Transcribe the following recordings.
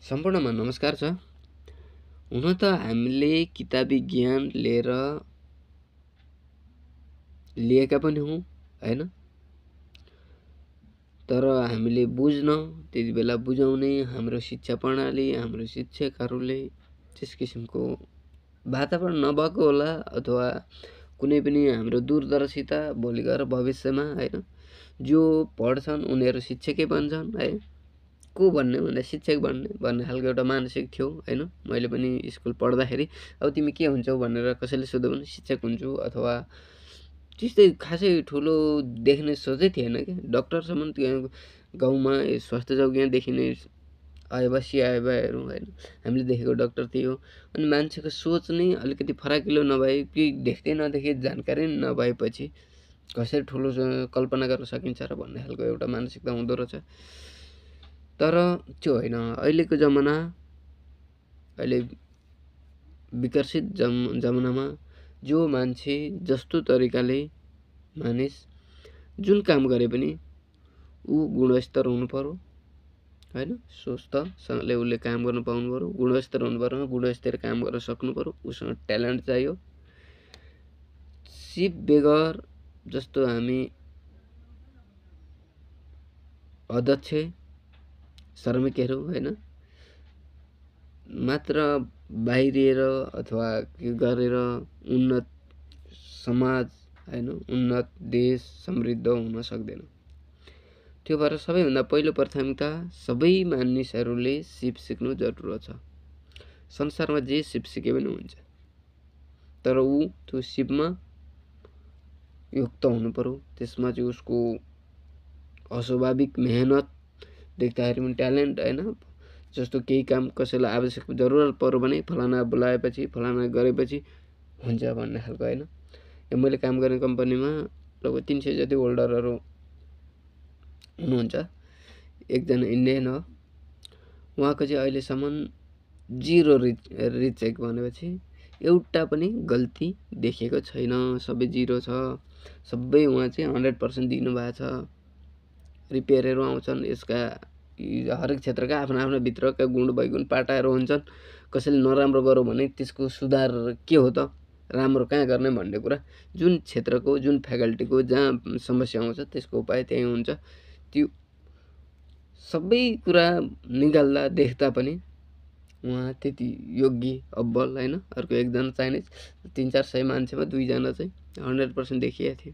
सम्पूर्णमा नमस्कार छ। हुन त हामीले किताबी ज्ञान लिएका पनि हौँ हैन, तर हामीले बुझ्न त्यति बेला बुझाउने हाम्रो शिक्षा प्रणाली, हाम्रो शिक्षकहरूले त्यस किसिमको वातावरण नभएको होला, अथवा कुनै पनि हाम्रो दूरदर्शिता भोलि गएर भविष्यमा हैन जो पढ्छन् उनीहरू शिक्षकै बन्छन् है। को भन्ने भन्दा शिक्षक भन्ने खालको एउटा मानसिक थियो हैन। मैले पनि स्कुल पढ्दाखेरि अब तिमी के हुन्छौ भनेर कसैले सोध्यो भने शिक्षक हुन्छु, अथवा त्यस्तै खासै ठुलो देख्ने सोचै थिएन क्या। डक्टरसम्म त्यो गाउँमा स्वास्थ्य चौकीमा देखिने आएबा सिआएबाहरू हैन हामीले देखेको डक्टर त्यही हो। अनि मान्छेको सोच नै अलिकति फराकिलो नभए, केही देख्दै नदेखे जानकारी नभएपछि कसरी ठुलो कल्पना गर्न सकिन्छ र भन्ने खालको एउटा मानसिकता हुँदो रहेछ। तर त्यो होइन, अहिलेको जमाना, अहिले विकसित जमानामा जो मान्छे जस्तो तरिकाले मानिस जुन काम गरे पनि ऊ गुणस्तर हुनु पर्यो हैन। स्वस्थसँगले उसले काम गर्न पाउनु पर्यो, गुणस्तर हुनु पर्यो, गुणस्तर काम गर्न सक्नु पर्यो, उसँग ट्यालेन्ट चाहियो। सिप बेगर जस्तो हामी अध्यक्ष श्रमिकहरू हैन मात्र बाहिरिएर अथवा के गरेर उन्नत समाज हैन, उन्नत देश समृद्ध हुन सक्दैन। त्यो भएर सबैभन्दा पहिलो प्राथमिकता सबै मानिसहरूले सिप सिक्नु जरुरत छ। संसारमा जे सिप सिके पनि हुन्छ, तर ऊ त्यो सिपमा युक्त हुनु पर्यो। त्यसमा चाहिँ उसको अस्वाभाविक मेहनत देख्दाखेरि पनि ट्यालेन्ट हैन। जस्तो केही काम कसैलाई आवश्यक जरुरत पर्यो भने फलाना बोलाएपछि फलाना गरेपछि हुन्छ भन्ने खालको हैन। मैले काम गर्ने कम्पनीमा लगभग 300 जति होल्डरहरू हुनुहुन्छ। एकजना इन्डियन हो, उहाँको चाहिँ अहिलेसम्म 0 रिचेक भनेपछि एउटा पनि गल्ती देखेको छैन। सबै 0 छ। सबै उहाँ चाहिँ 100% दिनुभएको छ। रिपेयरहरू आउँछन्, यसका हरेक क्षेत्रका आफ्ना आफ्ना भित्रका गुण वैगुण पाटाहरू हुन्छन्। कसैले नराम्रो गर्यो भने त्यसको सुधार के हो त, राम्रो कहाँ गर्ने भन्ने कुरा जुन क्षेत्रको जुन फ्याकल्टीको जहाँ समस्या आउँछ त्यसको उपाय त्यही हुन्छ। त्यो सबै कुरा निकाल्दा देख्दा पनि उहाँ त्यति योग्य अब्बल हैन। अर्को एकजना चाइनिज 300-400 मान्छेमा 2 जना चाहिँ 100% देखिएको थियो।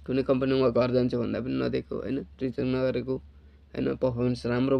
कुनै कम्पनीमा घर जान्छु भन्दा पनि नदेखेको हैन, रिचेक नगरेको हैन, पर्फर्मेन्स राम्रो